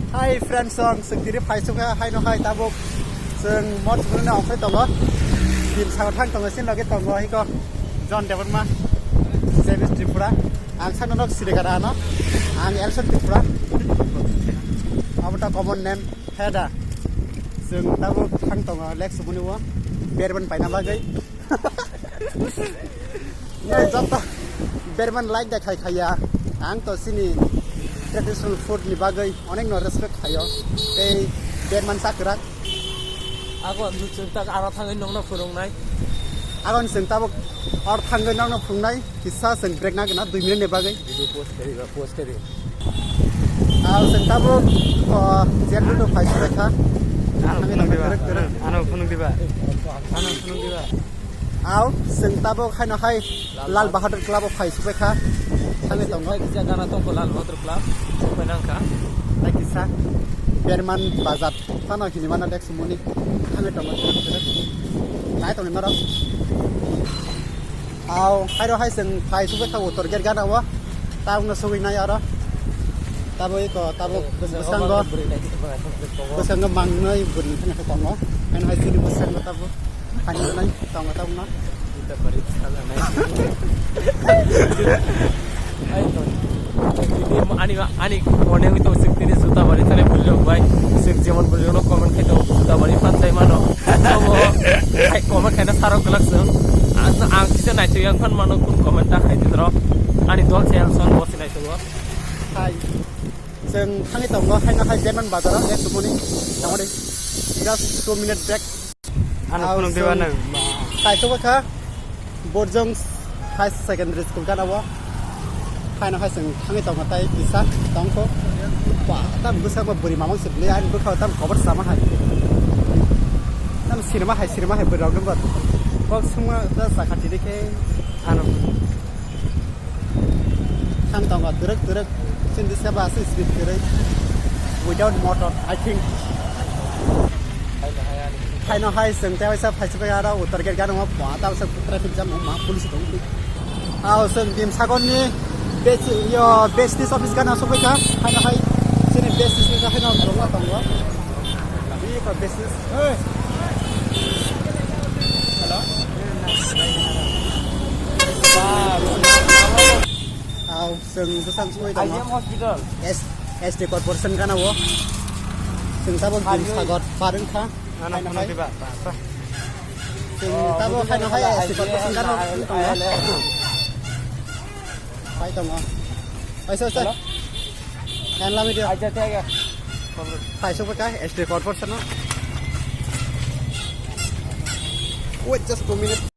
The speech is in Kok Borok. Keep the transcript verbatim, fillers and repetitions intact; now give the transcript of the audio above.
Hi friends, song sengkiri phai suka hai no hai tabuk seng mot sukuni na ongkhai tongo. Tim sago thang tongo sin loge tongo hiko John Debbarma, James Tripura. Ang sakno nok Sirigara ano. Ang Elson Tripura. Abo ta common name Heda. Seng tabuk thang tongo lek sukuni wo. Berban paina bagwi. Nai joto berman like da khai khaya. Ang to sini traditional food ni bagwi onek no respect khayo. Tei berman chakrak. Agon chwng tak aro thangwi nongno phwrwngnai. Agon chwng tabuk or thangwi nongno phwrwngnai. Kisa chwng break na gana dui minute ni bagwi. Video post kari ba, post kari. Aw chwng tabuk, o, jet ludo phai surai kha. Ano Thangwi phunuk tongma diba? Twrwk twrwk. Ano phunuk diba? Ano phunuk diba? Aw chwng tabuk haino hai Lal Lal Bahadur. Bahadur Club o phai subai kha. Thangwi tongo. Kisa gana tongkho Lal Bahadur Club. Subai nang kha. Tai kisa Berman Bazar. Phano hini mano dek sumuni. Thangwi tongo twrwk twrwk. Nai tongni norok. Aw, hairo hai chwng phai subai kha uttor gate gana o. Tabukno sugui nai aro. Tabuk iko, tabuk bwskango, bwskango mangnai bwrwi phano khe tongo. Haino hai chini bwskango tabuk. Phani nai tongo tabukno. Ani, ani one wngwi tongo, chwng tini juta bari thani buljak bai. Chwng jemon buljak no comment khai tongo, juta bari phan sai mano. Obo hai comment khaina sarok glak chwng. Ang, ang kisa naitwi yang phan mano kun comment ta khai tiro. Ani dol channel son bo sinai tongo. Hai. Chwng thangwi tongo, haino hai Berman bazaro, ek sumuni. Tamo de. Just two minute break. Ano Aw, phunuk diba chwng nang? Kaisok kha Borjong High Secondary School gana o. Haino hai chwng thangwi tongo tai kisa tongkho. Ba, tam bwsa ba bwrwi mamang se bwlai ani bwkha tam kobar sama hai. Tam sinima hai, sinima hai bwrwi rok nang ba. Kok sungma ta sakha tini khe. Ano. Thang tongo twrwk twrwk. Chini seba se speed kwrwi. Without motor, I think. Haino hai chwng tei waisa phai subai aro uttor gate gana o pha ta waisa traffic jam wngma police rok wngwi. Aw chwng Dimsagor ni bes-, yo, besties office gana sogwi kha. Haino hai chini besties ni haino rwma tongo. Bini ko besties. Hey. Hello. Aw, chwng bwsang sugui tongo. I M hospital. S, S T corporation gana o. Chwng tabuk Dimsagor par wngkha. Ano hai phunuk diba? Ba, ba. Chwng tabuk hai no hai S T corporation gana o tongo. Hai tongo. Hai sir, sir. Hello? Yan lami dia. Aja, aja, aja. Hai, so ka, S T corporation no. Wait just two minutes.